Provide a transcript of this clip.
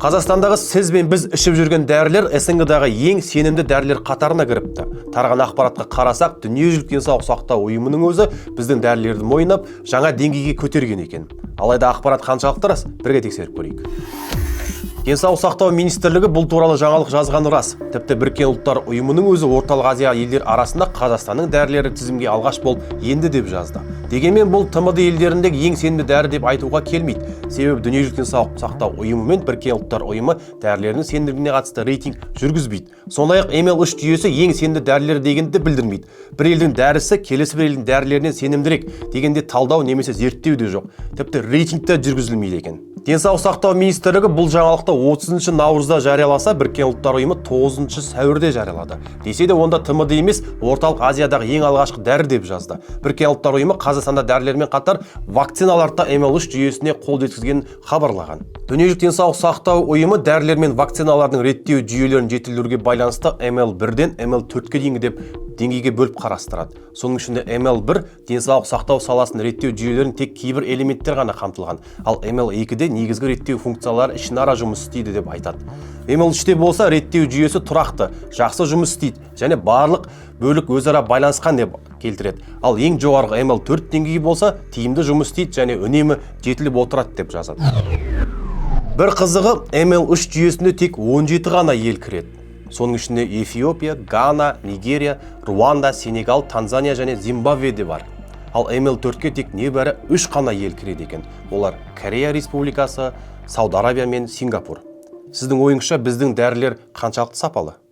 Қазақстандағы сіз бен біз ішіп жүрген дәрілер СНГ-дағы ең сенімді дәрілер қатарына кіріпті. Тараған ақпаратқа қарасақ, Дүниежүзілік денсаулық сақтау ұйымының өзі біздің дәрілерді мойындап, жаңа деңгейге көтерген екен. Алайда ақпарат қаншалықты рас, бірге тексеріп көрейік. Денсаулық сақтау министрлігі бұл туралы жаңалық жазғаны рас. Тіпті Біріккен Ұлттар Ұйымының өзі Орталық Азия елдер арасында Қазақстанның дәрілері тізімге алғаш болып енді деп жазды. Дегенмен бұл ТМД елдеріндегі ең сенімді дәрі деп айтуға келмейді. Себебі Дүниежүзілік денсаулық сақтау ұйымы мен Біріккен Ұлттар Ұйымы дәрілердің сенімділігіне қатысты рейтинг жүргізбейді. Сондай-ақ ML3 жүйесі ең сенімді дәрілер дегенді де білдірмейді. Бір елдің дәрісі келесі бір елдің дәрілерінен сенімдірек дегенде талдау немесе зерттеу де жоқ. Тіпті рейтинг те жүргізілмейді екен. Денсаулық сақтау министрлігі бұл жаңалықты 30 наурызда жарияласа, Біріккен Ұлттар Ұйымы 9 сәуірде жариялады. Десе де, онда ТМД емес, Орталық Азиядағы ең алғашқы дәрі деп жазды. Біріккен Ұлттар Ұйымы Қазақстанда дәрілермен қатар вакциналарды да ML3 жүйесіне қол жеткізгенін хабарлаған. Дүниежүзілік денсаулық сақтау ұйымы дәрілер мен вакциналардың реттеу жүйелерін жетілдіруге байланысты ML1-ден ML4-ке дейінгі деп деңгейге бөліп қарастырады. Соның ішінде ML1 денсаулық сақтау саласын реттеу жүйелерінің тек кейбір элементтер ғана қамтылған, ал ML2-де негізгі реттеу функциялары ішінара жұмыс істейді деп айтады. ML3-те болса, реттеу жүйесі тұрақты, жақсы жұмыс істейді және барлық бөлік өзара байланысқан деп келтіреді. Ал ең жоғарғы ML4 деңгейі болса, тиімді жұмыс істейді және үнемі жетіліп отырады деп жазады. Бір қызығы, ML3 жүйесінде тек 17 ғана ел кіреді. Соның ішінде Эфиопия, Гана, Нигерия, Руанда, Сенегал, Танзания және Зимбабве де бар. Ал ML4-ке тек небәрі үш қана ел кіреді екен. Олар: Корея Республикасы, Сауд Арабия мен Сингапур. Сіздің ойыңызша, біздің дәрілер қаншалықты сапалы?